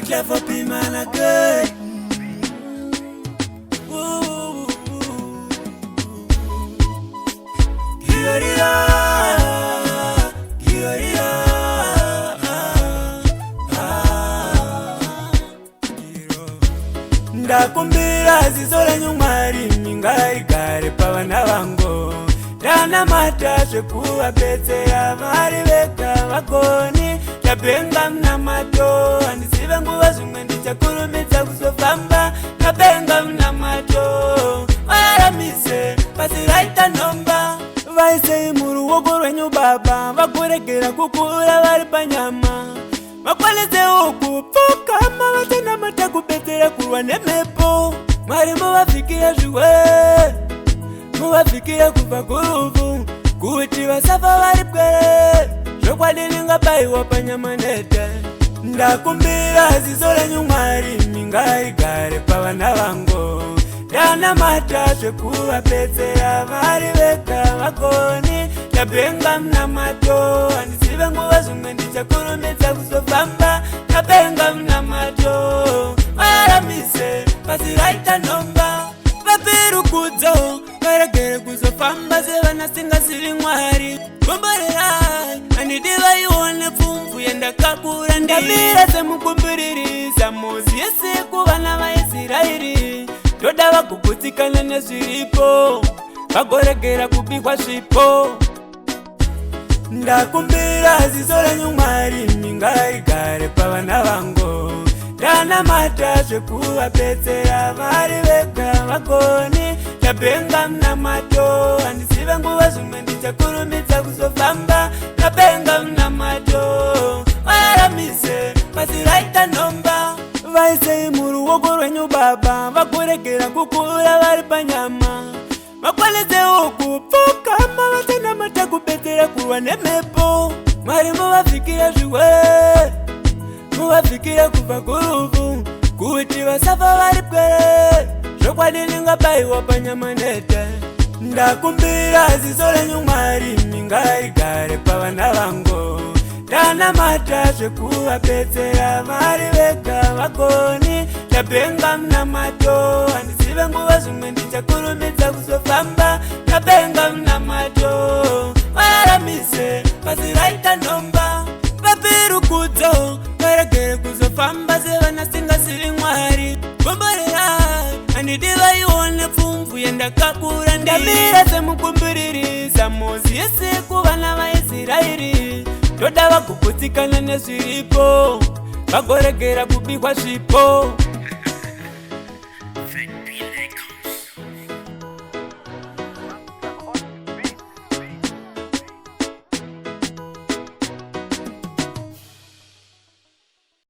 Clever be man a good. Give it up, give it up. Ndakumbira ziso renyu Mwari, mingaigare pavana vangu. Ndanamata zvekuvabetsera, vari vega vagoni. Ndapenga munamato, handizive nguva, zvimwe ndichakurumidza kuzofamba. Ndapenga munamato, varamise pasi raita nhomba. Vaisei muruoko rwenyu Baba, vakuregera kukura vari panyama, vakwanisewo kupfukama vachanamata kubetsera kurwa nemhepo. Mwari, muvavhikire zviwe, muvavhikire kubva kurufu, kuti vasafa vari pwere. Zvokwadi ndingabayiwa panyama nete. Ndakumbira ziso renyu Mwari, mingaigare pavana vangu. Ndanamata zvekuvabetsera, vari vega vagoni. Ndapenga munamato, handizive nguva, zvimwe ndichakurumidza kuzofamba. Ndapenga munamato, varamise pasi raita nhomba. Vaperukudzo, varegere kuzofamba sevanasingazivi Mwari. Komborerai, handidi vaione pfumvu yandakakura. Ndamira semukumbiririsa muzi yesiku vana vaIsraeri. Toda vagugutsikana nezviripo, vagoregera kubikwa zvipo. Ndakumbira ziso renyu Mwari, mingaigare pavana vangu. Ndanamata zvekuvabetsera, vari vega vagoni. Ndapenga munamato, handizive nguva, zvimwe ndichakurumidza kuzofamba. Ndapenga munamato, varamise pasi raita nhomba. Vaisei muruoko rwenyu Baba, vakuregera kukura vari panyama, vakwanisewo kupfukama vachanamata kubetsera kurwa nemhepo. Mwari, muvavhikire zviwe, muvavhikire kubva kurufu, kuti vasafa vari pwere. Zvokwadi ndingabayiwa panyama nete. Ndakumbira ziso renyu Mwari, mingaigare pavana vangu. Ndanamata zvekuvabetsera, vari vega vagoni. Ndapenga munamato, handizive nguva, zvimwe ndichakurumidza kuzofamba. Ndapenga munamato, varamise pasi raita nhomba. Vaperukudzo, varegere kuzofamba sevanasingazivi Mwari. Komborerai, handidi vaione pfumvu yandakakura. Ndamira semukumbiririsa muzi yesiku vana vaIsraeri. Toda vagugutsikana nezviripo, vagoregera kubikwa zvipo.